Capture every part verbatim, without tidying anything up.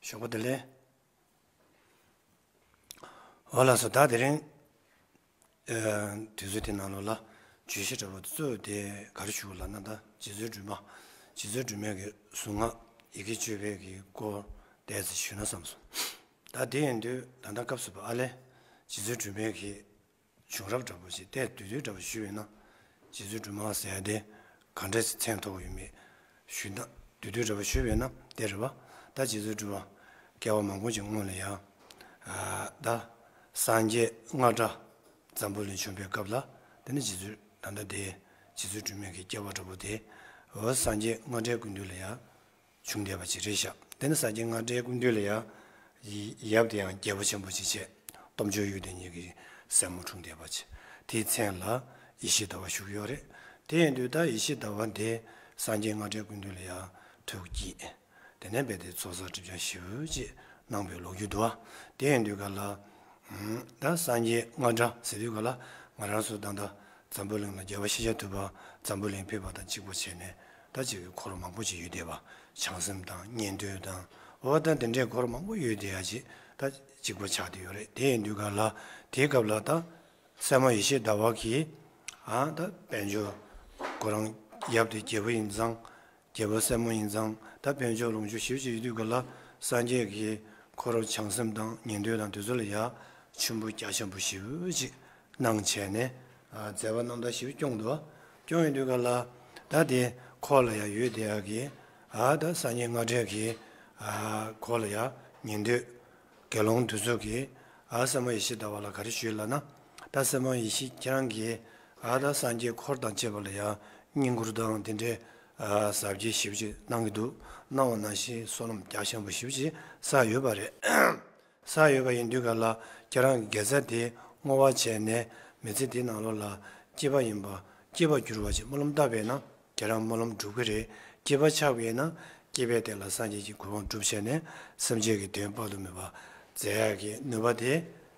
ཞོགས་པ་བདེ་ལེགས། འོ་ལགས་སོ། ད་དེ་རིང་ཨ་དུས་ཚོད་དེ་ནང་ལོགས་ལ་བརྗོད་གཞི་འདྲ་པོ་གཙོ་བོ་དེ་ག་རེ་ཞུ་དགོས་ལབ་ན། ད་རྗེ་བཙུན་སྒྲོལ་མ། རྗེ་བཙུན་སྒྲོལ་མའི་གི་གཟུངས་སྔགས་ཡི་གེ་བཅུ་པའི་གི་སྐོར་ཏོག་ཙམ་ཞུས་ན་བསམ་སོང་། ད་དེ་ཡིན་དུས་ད་ལྟ་སྐབས་སུ་བབ་པ་ལ་རྗེ་བཙུན་སྒྲོལ་མའི་གི་བྱུང་རབས་འདྲ་པོ་ཞིག་ཏོག་ཙམ་བསྡུས་བསྡུས་འདྲ་པོ་ཞུས་པ་ཡིན་ན། རྗེ་བཙུན་སྒྲོལ་མ་ཟེར་ཡ་དེ་ག་འདྲ་ཞིག་མཚན་ཐོགས་ཡོད་མེད་ཞུས་ན། བསྡུས་བསྡུས་འདྲ་པོ་ཞུས་པ་ཡིན་ན་དེ་རེད་པ། ད་རྗེ་བཙུན་སྒྲོལ་མ་སྐྱེ་བ་མང་པོ་ཞིག་སྔོན་ལ་ཡང་ཨ་ད་སངས་རྒྱས་རྔ་སྒྲ་འཛམ་བུ་གླིང་བྱོན་པའི་སྐབས་ལ། དེ་ནས་རྗེ་བཙུན་ད་ལྟ་དེ་རྗེ་བཙུན་སྒྲོལ་མའི་གི་སྐྱེ་བ་འདྲ་པོ་དེ་འོ་སངས་རྒྱས་རྔ་སྒྲའི་སྐུ་མདུན་ལ་ཡང་བྱུང་བསྡད་པ་ཅིག་རེད་ཤག་དེ་ནས་སངས་རྒྱས་རྔ་སྒྲའི་སྐུ་མདུན་ལ་ཡང་ཡབ་དེ་ཡང་རྒྱལ་པོ་ཆེན་པོ་ཅིག་བྱས། སྟོབས་འབྱོར་ཡོན་ཏན་གཉིས་ཀྱི་སྲས་མོ་འཁྲུངས་བསྡད་པ་ཅིག་དེའི་མཚན་ལ་ཡེ་ཤེས་ཟླ་བ་ཞུ་གི་ཡོད་རེད། དེ་ཡིན་དུས་ད་ཡེ་ཤེས་ཟླ་བ་འདི་སངས་རྒྱས་རྔ་སྒྲའི་སྐུ་མདུན་ལ་ཡང་ཐུགས་བསྐྱེད། དེ་ནས་རྦད་དེ་ཚོགས་བསགས་སྒྲིབ་སྦྱང་ཞེ་པོ་ཅིག་གནང་བའི་ལོ་རྒྱུས་འདུག་པ། དེ་ཡིན་དུས་ག་ལ། ད་སངས་རྒྱས་རྔ་སྒྲ་ཟེར་དུས་ག་ལ་ང་རང་ཚོ་ད་ལྟ་འཛམ་བུ་གླིང་ལ་རྒྱལ་བ་ཤཱཀྱ་ཐུབ་པ་འཛམ་བུ་གླིང་ཕེབས་པ་དང་གཅིག་པ་བྱས་ནས་ད་ཅིག་གི་འཁོར་མང་པོ་ཅིག་ཡོད་བསྡད་པ། བྱང་སེམས་དང་ཉན་ཐོས་དང་འོ་ད་དེ་འདྲའི་འཁོར་མང་པོ་ཡོད་བསྡད་ཡ་ཅིག་ད་གཅིག་པ་ཆགས་བསྡད་ཡོད་རེད། དེ་ཡིན་དུས་ག་ལ་དེའི་སྐབས་ལ་ད་སྲས་མོ་ཡེ་ཤེས་ཟླ་བ་གིས་ཨ་ད་དཔལ་འབྱོར་ཁོ་རང་ཡབ་དེ་རྒྱལ་པོ་ཡིན་ཙང་། རྒྱལ་པོ་སྲས་མོ་ཡིན་ཙང་ད་དཔལ་འབྱོར་ལོངས་སྤྱོད་ཞེ་པོ་ཅིག་ཡོད་དུས་ག་ལ་སངས་རྒྱས་ཀྱིས་ཁོ་རང་བྱང་སེམས་དང་ཉན་ཐོས་དང་དེ་ཚོ་ལ་ཡ་མཆོད་འབུལ་རྒྱ་ཆེན་པོ་ཞེ་པོ་ཅིག་གནང་བྱས་ནས་ཨ་མཛད་པ་རྣམ་དག་ཞེ་པོ་སྐྱོང་འདུག་སྐྱོང་ཡོད་དུས་ག་ལ་ད་དེ་འཁོར་ལ་ཡ་ཡོད་བསྡད་ཡ་གི་ཨ་ད་སངས་རྒྱས་རྔ་སྒྲ་གིས་ཨ་འཁོར་ལ་ཡ་ཉན་ཐོས་དགེ་སློང་དེ་ཚོ་གིས་ཨ་སྲས་མོ་ཡེ་ཤེས་ཟླ་བ་ལ་ག་རེ་ཞུས་ལབ་ན། ད་སྲས་མོ་ཡེ་ཤེས་ཁྱེད་རང་གིས་ཨ་ད་སངས་རྒྱས་འཁོར་དང་བཅས་པ་ལ་ཡང་བསྙེན་བཀུར་དང་དེ་འདྲའི་ཨ་ཟབ་རྒྱས་ཞེ་པོ་ཅིག་གནང་གི་འདུག་གནང་བ་ནང་བཞིན་བསོད་ནམས་རྒྱ་ཆེན་པོ་ཞེ་པོ་ཅིག་བསགས་ཡོད་པ་རེད། བསགས་ཡོད་པ་ཡིན་དུས་ག་ལ་ཁྱེད་རང་གི་དགེ་རྩ་དེ་བསྔོ་བ་བྱས་ནས་མི་ཚེ་དེའི་ནང་ལོགས་ལ་སྐྱིད་པ་ཡིན་པ་སྐྱིད་པར་གྱུར་པ་ཅིག་སྨོན་ལམ་བཏབ་པས་ན། ཁྱེད་རང་སྨོན་ལམ་འགྲུབ་ཀྱི་རེད། སྐྱིད་པ་ཆགས་པ་ཡིན་ན་སྐྱིད་པའི་སྟེང་ལ་སངས་རྒྱས་ཀྱི་གོ་འཕང་སྒྲུབ་བྱས་ནས་སེམས་ཅན་གྱི་དོན་དཔག་ཏུ་མེད་པ་མཛད་ཡག་གི་ནུས་པ་དེ་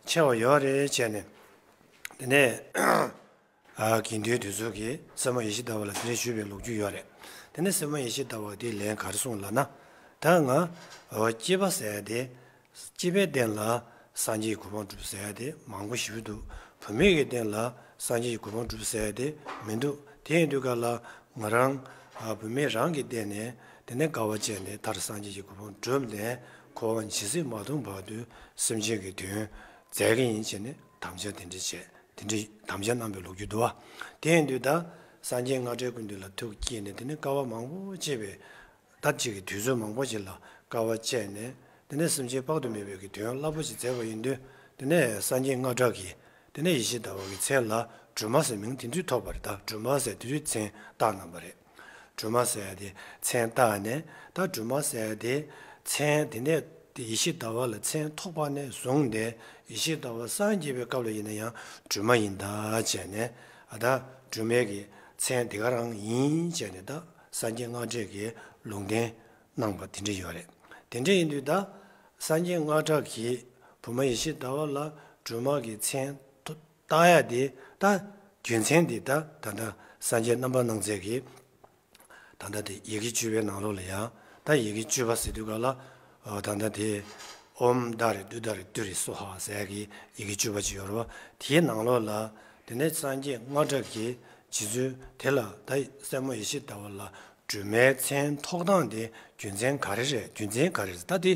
ཆེ་བ་ཡོད་རེད་བྱས་ནས། དེ་ནས་ཨ་དགེ་འདུན་དེ་ཚོ་གིས་སྲས་མོ་ཡེ་ཤེས་ཟླ་བ་ལ་དེ་འདྲ་ཞུས་པའི་ལོ་རྒྱུས་ཡོད་རེད། དེ་ནས་སྲས་མོ་ཡེ་ཤེས་ཟླ་བ་དེས་ལན་ག་རེ་གསུངས་ལབ་ན། ད་ང་འོ་སྐྱིད་པ་ཟེར་ཡ་དེ། སྐྱིད་པའི་སྟེང་ལ་སངས་རྒྱས་ཀྱི་གོ་འཕང་སྒྲུབ་ཟེར་ཡ་དེ་མང་པོ་ཞེ་པོ་འདུག་བུད་མེད་ཀྱི་སྟེང་ལ་སངས་རྒྱས་ཀྱི་གོ་འཕང་སྒྲུབ་ཟེར་ཡ་དེ་མི་འདུག་དེ་ཡིན་དུས་ག་ལ་ང་རང་ཨ་བུད་མེད་རང་གི་སྟེང་ནས་དེ་ནས་དཀའ་བ་སྤྱད་ནས་མཐར་སངས་རྒྱས་ཀྱི་གོ་འཕང་བསྒྲུབས་ནས་འཁོར་བ་ཇི་སྲིད་མ་སྟོངས་བར་དུ་སེམས་ཅན་གྱི་དོན་མཛད་ཀྱི་ཡིན་བྱས་ནས་དམ་བཅའ་དེ་འདྲ་བྱས། དེ་འདྲ་དམ་བཅའ་གནང་བའི་ལོ་རྒྱུས་འདུག་བ། དེ་ཡིན་དུས་ད་སངས་རྒྱས་རྔ་སྒྲའི་སྐུ་མདུན་ལ་ཐུགས་བསྐྱེད་ནས་དེ་ནས་དཀའ་བ་མང་པོ་སྤྱད་པའི། ད་གཅིག་གི་དུས་ཚོད་མང་པོ་ཞིག་ལ་དཀའ་བ་སྤྱད་ནས་དེ་ནས་སེམས་ཅན་དཔག་ཏུ་མེད་པའི་གི་དོན་རླབས་པོ་ཆེ་མཛད་པ་ཡིན་དུས། དེ་ནས་སངས་རྒྱས་རྔ་སྒྲ་གིས་དེ་ནས་ཡེ་ཤེས་ཟླ་བ་གི་མཚན་ལ་སྒྲོལ་མ་ཟེར་མིང་དེ་དུས་ཐོགས་པ་རེད། ད་སྒྲོལ་མ་ཟེར་དེ་དུས་མཚན་བཏགས་གནང་བ་རེད། སྒྲོལ་མ་ཟེར་ཡ་དེ་མཚན་བཏགས་ནས་ད་སྒྲོལ་མ་ཟེར་ཡ་དེ་མཚན་དེ་ནས་དེ་ཡེ་ཤེས་ཟླ་བ་ལ་མཚན་ཐོགས་པ་ནས་བཟུང་སྟེ་ཡེ་ཤེས་ཟླ་བ་སངས་རྒྱས་པའི་སྐབས་ལ་ཡིན་ན་ཡང་སྒྲོལ་མ་ཡིན་ད་བྱས་ནས། ཨ་ད་སྒྲོལ་མའི་གི་མཚན་དེ་ག་རང་ཡིན་བྱས་ནས་ད་སངས་རྒྱས་རྔ་སྒྲ་གིས་ལུང་བསྟན་གནང་པ་དེ་འདྲ་ཡོད་རེད། དེ་འདྲ་ཡིན་དུས་ད་སངས་རྒྱས་རྔ་སྒྲ་གིས་བུ་མོ་ཡེ་ཤེས་ཟླ་བ་ལ་སྒྲོལ་མ་གི་མཚན་བཏགས་ཡ་དེ་ད་རྒྱུ་མཚན་དེ་ད་ད་ད་སངས་རྒྱས་རྣམ་པར་སྣང་མཛད་ཀྱིས་ད་ལྟ་དེ་ཡི་གེ་བཅུ་པའི་ནང་ལོགས་ལ་ཡང་ད་ཡི་གེ་བཅུ་པ་ཟེར་དུས་ག་ལ་ད་ལྟ་དེ་ཨོཾ་ཏཱ་རེ་ཏུཏྟཱ་རེ་ཏུ་རེ་སྭཱ་ཧཱ་ཟེར་ཡ་གི་ཡི་གེ་བཅུ་པ་ཅིག་ཡོད་རེད་བ། དེའི་ནང་ལོགས་ལ་དེ་ནས་སངས་རྒྱས་རྔ་སྒྲ་གིས་རྗེ་བཙུན་དེ་ལ་ད་སྲས་མོ་ཡེ་ཤེས་ཟླ་བ་ལ་སྒྲོལ་མའི་མཚན་ཐོགས་སྟངས་དེ་རྒྱུ་མཚན་ག་རེ་རེད། རྒྱུ་མཚན་ག་རེ་རེད། ད་དེ་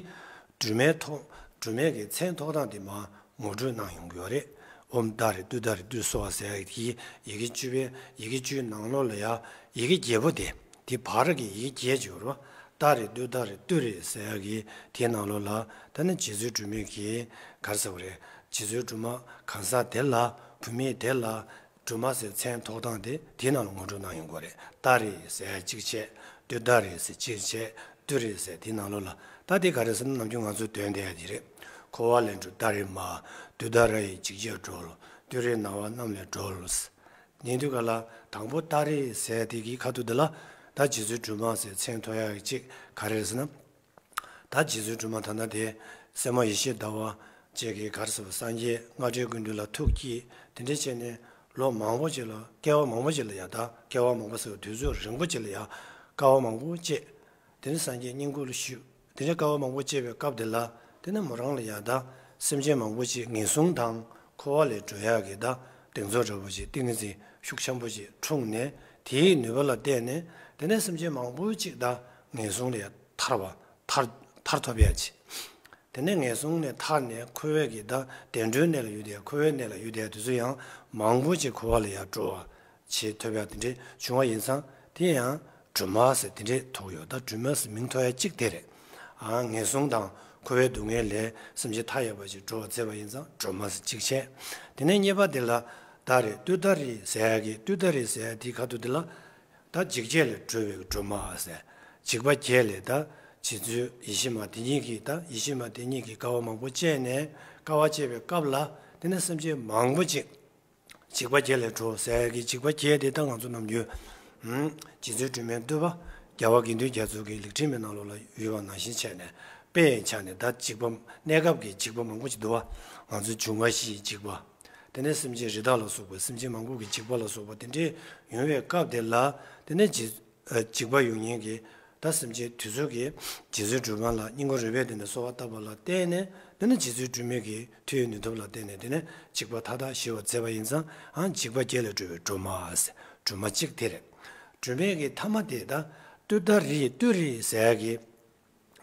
སྒྲོལ་མའི་ཐོགས་སྒྲོལ་མའི་གི་མཚན་ཐོགས་སྟངས་དེ་མ་ངོ་སྤྲོད་གནང་ཡོང་གི་ཡོད་རེད། ཨོཾ་ཏཱ་རེ་ཏུཏྟཱ་རེ་ཏུ་སྭཱ་ཧཱ་ཟེར་ཡ་གི་ཡི་གེ་བཅུ་པའི་ཡི་གེ་བཅུའི་ནང་ལོགས་ལ་ཡ་ཡི་གེ་བརྒྱད་པོ་དེ་དེ་བར་གྱི་ཡི་གེ་བརྒྱད་ཅིག་ཡོད་རེད་བ། ཏཱ་རེ་ཏུཏྟཱ་རེ་ཏུ་རེ་ཟེར་ཡ་གི་དེའི་ནང་ལོགས་ལ་ད་ནི་རྗེ་བཙུན་སྒྲོལ་མའི་གི་ག་རེ་ཟེར་བ་རེད། རྗེ་བཙུན་སྒྲོལ་མ་གང་ཟག་དེ་ལ་བུད་མེད་དེ་ལ་སྒྲོལ་མ་ཟེར་མཚན་ཐོགས་སྟངས་དེ་དེའི་ནང་ལ་ངོ་སྤྲོད་གནང་ཡོང་གི་རེད། ཏཱ་རེ་ཟེར་གཅིག་བྱས། ཏུཏྟཱ་རེ་ཟེར་གཅིག་བྱས། ཏུ་རེ་ཟེར་དེའི་ནང་ལོགས་ལ་ད་དེ་ག་རེ་ཟེར་ན་ནམ་རྒྱུན་ང་ཚོས་འདོན་བསྡད་ཡ་དེ་རེད། འཁོར་བ་ལས་སྒྲོལ་ཏཱ་རེ་མ། ཏུཏྟཱ་ར་ཡི་འཇིགས་བྱེད་སྒྲོལ། ཏུ་རེ་ན་བ་རྣམས་ལས་སྒྲོལ། ཉན་དུས་ག་ལ་དང་པོ་ཏཱ་རེ་ཟེར་དེ་གི་ཁ་ཐུག་དེ་ལ་ད་རྗེ་བཙུན་སྒྲོལ་མ་ཟེར་མཚན་ཐོགས་ཡ་གཅིག་ག་རེ་རེད་ཟེར་ན། ད་རྗེ་བཙུན་སྒྲོལ་མ་ད་ལྟ་དེ་སྲས་མོ་ཡེ་ཤེས་ཟླ་བ་བཅས་ཀྱི་ག་རེ་ཟེར་བ་སངས་རྒྱས་རྔ་སྒྲའི་སྐུ་མདུན་ལ་ཐུགས་བསྐྱེད་དེ་འདྲ་བྱས་ནས་ལོ་མང་པོ་ཅིག་ལ་སྐྱེ་བ་མང་པོ་ཅིག་ལ་ཡང་ད་སྐྱེ་བ་མང་པོ་ཟེར་བ་དུས་ཚོད་རིང་པོ་ཅིག་ལ་ཡང་དཀའ་བ་མང་པོ་སྤྱད། དེ་ནས་སངས་རྒྱས་བསྙེན་བཀུར་ཞུས། དེ་འདྲའི་དཀའ་བ་མང་པོ་སྤྱད་པའི་སྐབས་དེ་ལ་དེ་ནས་མོ་རང་ལ་ཡང་ད་སེམས་ཅན་མང་པོ་ཅིག་ངན་སོང་དང་འཁོར་བ་ལས་སྒྲོལ་ཡག་གི་ད་གདེང་ཚོད་འདྲ་པོ་ཅིག་ཏིང་ངེ་འཛིན་ཤུགས་ཆེན་པོ་ཅིག་འཁྲུངས་ནས་དེའི་ནུས་པ་ལ་བརྟེན་ནས་དེ་ནས་སེམས་ཅན་མང་པོ་ཅིག་ད་ངན་སོང་ལས་ཡང་ཐར་བ་ཐར་ཐར་ཐོབ་ཡག་ཅིག་དེ་ནས་ངན་སོང་ནས་ཐར་ནས་འཁོར་བའི་གི་ད་བདེ་འགྲོའི་གནས་ལ་ཡོད་དེ་འཁོར་བའི་གནས་ལ་ཡོད་དེ་དེ་ཚོ་ཡང་མང་པོ་ཅིག་འཁོར་བ་ལས་ཡང་སྒྲོལ་བ་ཆེས་ཐོབ་ཡག་དེ་འདྲས་བྱུང་བ་ཡིན་ཙང་དེ་ཡང་སྒྲོལ་མ་ཟེར་དེ་འདྲས་ཐོགས་ཡོད། ད་སྒྲོལ་མ་ཟེར་མིང་ཐོགས་ཡག་གཅིག་དེ་རེད། ཨ་ངན་སོང་དང་འཁོར་བའི་སྡུག་བསྔལ་ལས་སེམས་ཅན་ཐར་ཡག་པ་ཞིག་སྒྲོལ་བར་མཛད་པ་ཡིན་ཙང་སྒྲོལ་མ་ཟེར་གཅིག་བྱས། དེ་ནས་གཉིས་པ་དེ་ལ་ཏུཏྟཱ་རེ་ཏུཏྟཱ་རེ་ཟེར་ཡག་གི་ཏུཏྟཱ་རེ་ཟེར་ཡག་དེའི་ཁ་ཐུག་དེ་ལ་ད་འཇིགས་བརྒྱད་ལས་སྒྲོལ་བའི་སྒྲོལ་མ་ཟེར། འཇིགས་པ་བརྒྱད་ལས་ད་རྗེ་བཙུན་ཡེ་ཤེས་མ་དེ་ཉིད་ཀྱིས་ད་ཡེ་ཤེས་མ་དེ་ཉིད་ཀྱིས་དཀའ་བ་མང་པོ་སྤྱད་ནས་དཀའ་བ་སྤྱད་པའི་སྐབས་ལ་དེ་ནས་སེམས་ཅན་མང་པོ་ཅིག་འཇིགས་པ་བརྒྱད་ལས་སྒྲོལ་ཟེར་གྱི་འཇིགས་པ་བརྒྱད་དེ་ད་ང་ཚོ་ནམ་རྒྱུན་རྗེ་བཙུན་སྒྲོལ་མའི་བསྟོད་པ་རྒྱལ་བ་དགེ་འདུན་རྒྱ་མཚོ་གི་ལེགས་བྲིས་མའི་ནང་ལོགས་ལ་ཡོད་པ་ནང་བཞིན་བྱས་ནས་དཔེ་ཡི་ཆ་ནས་ད་འཇིགས་པ་གནས་སྐབས་ཀྱི་འཇིགས་པ་མང་པོ་ཅིག་འདུག་བ། ང་ཚོ་འབྱུང་བ་བཞིའི་འཇིགས་པ། དེ་ནས་སེམས་ཅན་རི་དྭགས་ལ་སོགས་པའི་སེམས་ཅན་མང་པོ་གི་འཇིགས་པ་ལ་སོགས་པ་དེ་འདྲའི་ཡོང་བའི་སྐབས་དེ་ལ་དེ་ནས་འཇིགས་འཇིགས་པ་ཡོང་མཁན་གྱི་ད་སེམས་ཅན་དེ་ཚོ་གིས་རྗེ་བཙུན་སྒྲོལ་མ་ལ་སྙིང་ཁོང་རུས་པའི་གཏིང་ནས་གསོལ་བ་བཏབ་པ་ལ་བརྟེན་ནས་དེ་ནས་རྗེ་བཙུན་སྒྲོལ་མའི་གི་མཐུ་ཡི་ནུས་སྟོབས་ལ་བརྟེན་ནས་དེ་ནས་འཇིགས་པ་མཐའ་དག་ཞི་བར་མཛད་པ་ཡིན་ཙང་ཨང་འཇིགས་པ་བརྒྱད་ལས་སྒྲོལ་བའི་སྒྲོལ་མ་ཟེར་སྒྲོལ་མ་གཅིག་དེ་རེད། སྒྲོལ་མའི་གི་ཐ་མ་དེ་ད་ཏུཏྟཱ་རེ་ཏུ་རེ་ཟེར་གི་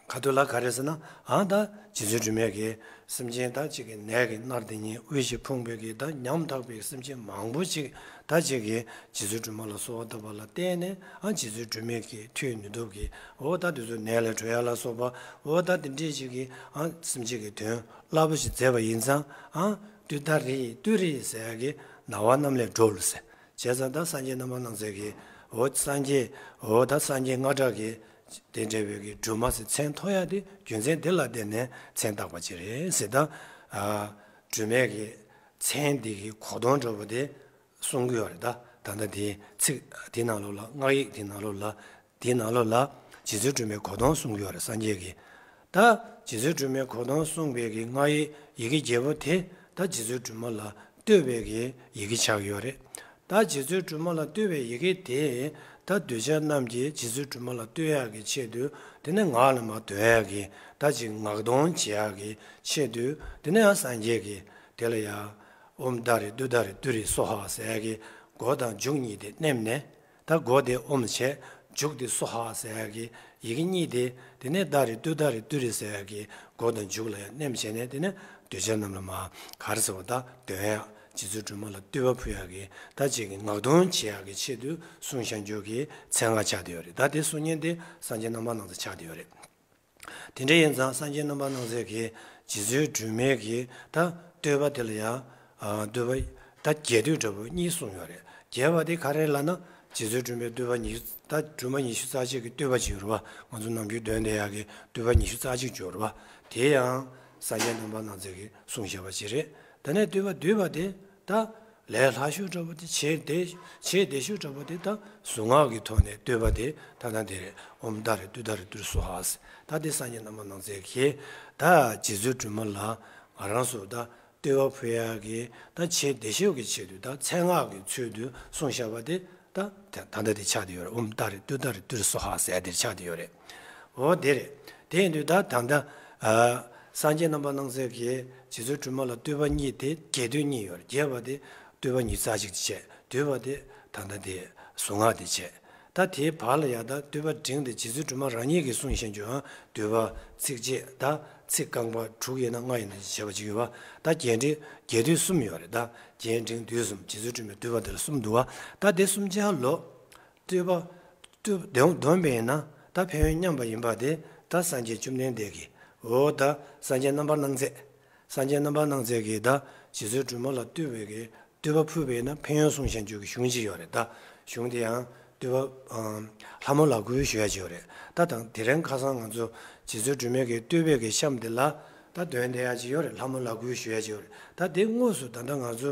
ཁ་ཐུག་ལ་ག་རེ་ཟེར་ན་ཨང་ད་རྗེ་བཙུན་སྒྲོལ་མའི་གི་སེམས་ཅན་ད་ཅིག་གི་ནད་ཀྱིས་མནར་དེ་ཉིད་དབུལ་ཞིང་ཕོངས་པའི་གི་ད་ཉམ་ཐག་པའི་སེམས་ཅན་མང་པོ་ཅིག་ད་ཅིག་གི་རྗེ་བཙུན་སྒྲོལ་མ་ལ་གསོལ་བ་བཏབ་པ་ལ་བརྟེན་ནས་ཨང་རྗེ་བཙུན་སྒྲོལ་མའི་གི་མཐུ་ཡི་ནུས་སྟོབས་ཀྱིས་འོ་ད་དེ་ཚོ་ནད་ལས་གྲོལ་ཡག་ལ་སོགས་པ་འོ་ད་དེ་འདྲས་ཅིག་གི་ཨང་སེམས་ཅན་གྱི་དོན་རླབས་པོ་ཞིག་མཛད་པ་ཡིན་ཙང་ཨང་ཏུཏྟཱ་རེ་ཏུ་རེ་ཟེར་ཡག་གི་ན་བ་རྣམས་ལས་སྒྲོལ་ཟེར། བྱས་ཙང་ད་སངས་རྒྱས་རྣམ་པར་སྣང་མཛད་ཀྱི་འོ་སངས་རྒྱས་འོ་ད་སངས་རྒྱས་ལྔ་སྐྲག་གི་དེ་འདྲ་བའི་གི་སྒྲོལ་མ་ཟེར་མཚན་ཐོགས་ཡག་དེ་རྒྱུ་མཚན་དེ་ལ་བརྟེན་ནས་མཚན་བཏགས་པ་ཅིག་རེད་ཟེར། ད་ཨ་སྒྲོལ་མའི་གི་མཚན་འདི་གི་གོ་དོན་འདྲ་པོ་དེ་གསུང་གི་ཡོད་རེད། ད་ད་ལྟ་དེ་ཚིག་དེ་ནང་ལོགས་ལ་སྔགས་ཡིག་དེ་ནང་ལོགས་ལ་དེའི་ནང་ལོགས་ལ་རྗེ་བཙུན་སྒྲོལ་མའི་གོ་དོན་གསུང་གི་ཡོད་རེད་སངས་རྒྱས་ཀྱིས། ད་རྗེ་བཙུན་སྒྲོལ་མའི་གོ་དོན་གསུངས་པའི་གི་སྔགས་ཡིག་ཡི་གེ་བརྒྱད་པོ་དེ་ད་རྗེ་བཙུན་སྒྲོལ་མ་ལ་བསྟོད་པའི་གི་ཡི་གེ་ཆགས་ཡོད་རེད། ད་རྗེ་བཙུན་སྒྲོལ་མ་ལ་བསྟོད་པའི་ཡི་གེ་དེ་ད་གདུལ་བྱ་རྣམས་ཀྱིས་རྗེ་བཙུན་སྒྲོལ་མ་ལ་བསྟོད་ཡག་གི་ཆེད་དུ་དེ་ནས་ངག་ལ་མར་འདོན་ཡག་གི་ད་ཅིག་ངག་འདོན་བྱེད་ཡག་གི་ཆེད་དུ་དེ་ནས་ཡང་སངས་རྒྱས་ཀྱིས་དེ་ལ་ཡང་ཨོཾ་ཏཱ་རེ་ཏུཏྟཱ་རེ་ཏུ་རེ་སྭཱ་ཧཱ་ཟེར་ཡག་གི་མགོ་དང་མཇུག་གཉིས་དེ་མནན་ནས། ད་མགོ་དེ་ཨོཾ་བྱས། མཇུག་དེ་སྭཱ་ཧཱ་ཟེར་ཡག་གི་ཡི་གེ་གཉིས་དེ་དེ་ནས་ཏཱ་རེ་ཏུཏྟཱ་རེ་ཏུ་རེ་ཟེར་ཡག་གི་མགོ་དང་མཇུག་ལ་ཡང་མནན་བྱས་ནས་དེ་ནས་གདུལ་བྱ་རྣམས་ལ་མར་ག་རེ་ཟེར་བ་ད་འདོན་ཡག་རྗེ་བཙུན་སྒྲོལ་མ་ལ་བསྟོད་པ་ཕུལ་ཡག་གི་ད་ཅིག་གི་ངག་འདོན་བྱེད་ཡག་གི་ཆེད་དུ་གསུངས་བཞག་རྒྱུ་གི་མཚན་སྔགས་ཆགས་བསྡད་ཡོད་རེད། ད་དེ་གསུང་མཁན་དེ་སངས་རྒྱས་རྣམ་པར་སྣང་མཛད་ཆགས་བསྡད་ཡོད་རེད། དེ་འདྲ་ཡིན་ཙང་སངས་རྒྱས་རྣམ་པར་སྣང་མཛད་ཀྱིས་རྗེ་བཙུན་སྒྲོལ་མའི་གི་ད་བསྟོད་པ་དེ་ལ་ཡང་ཨ་བསྟོད་པ་ད་རྒྱས་བསྡུས་འདྲ་པོ་གཉིས་གསུངས་ཡོད་རེད། རྒྱས་པ་དེ་ག་རེ་ལབ་ན་རྗེ་བཙུན་སྒྲོལ་མའི་བསྟོད་པ་ཉི་ཤུ་ད་སྒྲོལ་མ་ཉི་ཤུ་རྩ་གཅིག་གི་བསྟོད་པ་ཅིག་ཡོད་རེད་བ། ང་ཚོ་ནམ་རྒྱུན་འདོན་བསྡད་ཡག་གི་བསྟོད་པ་ཉི་ཤུ་རྩ་གཅིག་ཅིག་ཡོད་རེད་བ། དེ་ཡང་སངས་རྒྱས་རྣམ་པར་སྣང་མཛད་ཀྱིས་གསུངས་བཞག་པ་ཅིག་རེད། དེ་ནས་བསྟོད་པ་བསྡུས་པ་དེ། ད་ལས་སླ་ཤོས་འདྲ་པོ་དེ་བྱེད་བདེ་བྱེད་བདེ་ཤོས་འདྲ་པོ་དེ་ད་གཟུངས་སྔགས་ཀྱི་ཐོག་ནས་བསྟོད་པ་དེ་ད་ལྟ་དེ་རེད། ཨོཾ་ཏཱ་རེ་ཏུཏྟཱ་རེ་ཏུ་རེ་སྭཱ་ཧཱ་ཟེར། ད་དེ་སངས་རྒྱས་རྣམ་པར་སྣང་མཛད་ཀྱིས་ད་རྗེ་བཙུན་སྒྲོལ་མ་ལ་ང་རང་ཚོ་ད་བསྟོད་པ་ཕུལ་ཡག་གི་ད་བྱེད་བདེ་ཤོས་ཀྱི་ཆེད་དུ་ད་མཚན་སྔགས་ཀྱི་ཚུལ་དུ་གསུངས་བཞག་པ་དེ་ད་ད་ད་ལྟ་དེ་ཆགས་བསྡད་ཡོད་རེད། ཨོཾ་ཏཱ་རེ་ཏུཏྟཱ་རེ་ཏུ་རེ་སྭཱ་ཧཱ་ཟེར་དེ་ཆགས་བསྡད་ཡོད་རེད། འོ་དེ་རེད། དེ་ཡིན་དུས་ད་ད་ལྟ་ཨ་སངས་རྒྱས་རྣམ་པར་སྣང་མཛད་ཀྱིས་རྗེ་བཙུན་སྒྲོལ་མ་ལ་བསྟོད་པ་གཉིས་དེ་རྒྱས་བསྡུས་གཉིས་ཡོད་རེད། རྒྱས་པ་དེ་བསྟོད་པ་ཉི་ཤུ་རྩ་གཅིག་བྱས། བསྡུས་པ་དེ་ད་ལྟ་དེ་གཟུངས་སྔགས་དེ་བྱས། ད་དེའི་བར་ལ་ཡང་ད་བསྟོད་པ་འབྲིང་དེ་རྗེ་བཙུན་སྒྲོལ་མ་རང་ཉིད་ཀྱིས་གསུངས་བཞིན་བྱུང་ཡང་བསྡུས་པ་ཚིགས་བཅད་ད་ཚིག་རྐང་པ་དྲུག་ཡིན་ན་ལྔ་ཡིན་ན་བྱས་པ་ཅིག་ཡོད་པ། ད་རྒྱས་འབྲིང་རྒྱས་བསྡུས་གསུམ་ཡོད་རེད། ད་རྒྱས་འབྲིང་བསྡུས་གསུམ་རྗེ་བཙུན་སྒྲོལ་མའི་བསྟོད་པ་དེ་ལ་གསུམ་འདུག་བ། ད་དེ་གསུམ་ཆར་ལོ། བསྟོད་པ་བསྟོད་འདོན་འདོན་པ་ཡིན་ན་ད་ཕན་ཡོན་མཉམ་པ་ཡིན་པ་དེ་ད་སངས་རྒྱས་བཅོམ་ལྡན་འདས་ཀྱིས་འོ་ད་སངས་རྒྱས་རྣམ་པར་སྣང་མཛད། སངས་རྒྱས་རྣམ་པར་སྣང་མཛད་ཀྱིས་ད་རྗེ་བཙུན་སྒྲོལ་མ་ལ་བསྟོད་པའི་གི་བསྟོད་པ་ཕུལ་བ་ཡིན་ན་ཕན་ཡོན་གསུངས་བཞག་རྒྱུ་གི་གཞུང་ཅིག་ཡོད་རེད། ད་གཞུང་དེ་ཡང་བསྟོད་པ་ཨམ་ལྷ་མོ་ལ་གུས་ཞུ་ཡ་ཅིག་ཡོད་རེད། ད་དང་དེ་རིང་ཁ་སང་ང་ཚོ་རྗེ་བཙུན་སྒྲོལ་མའི་གི་བསྟོད་པའི་གི་གཤམ་དེ་ལ་ད་འདོན་བསྡད་ཡ་ཅིག་ཡོད་རེད། ལྷ་མོ་ལ་གུས་ཞུ་ཡ་ཅིག་ཡོད་རེད། ད་དེ་དངོས་སུ་ད་ལྟ་ང་ཚོ་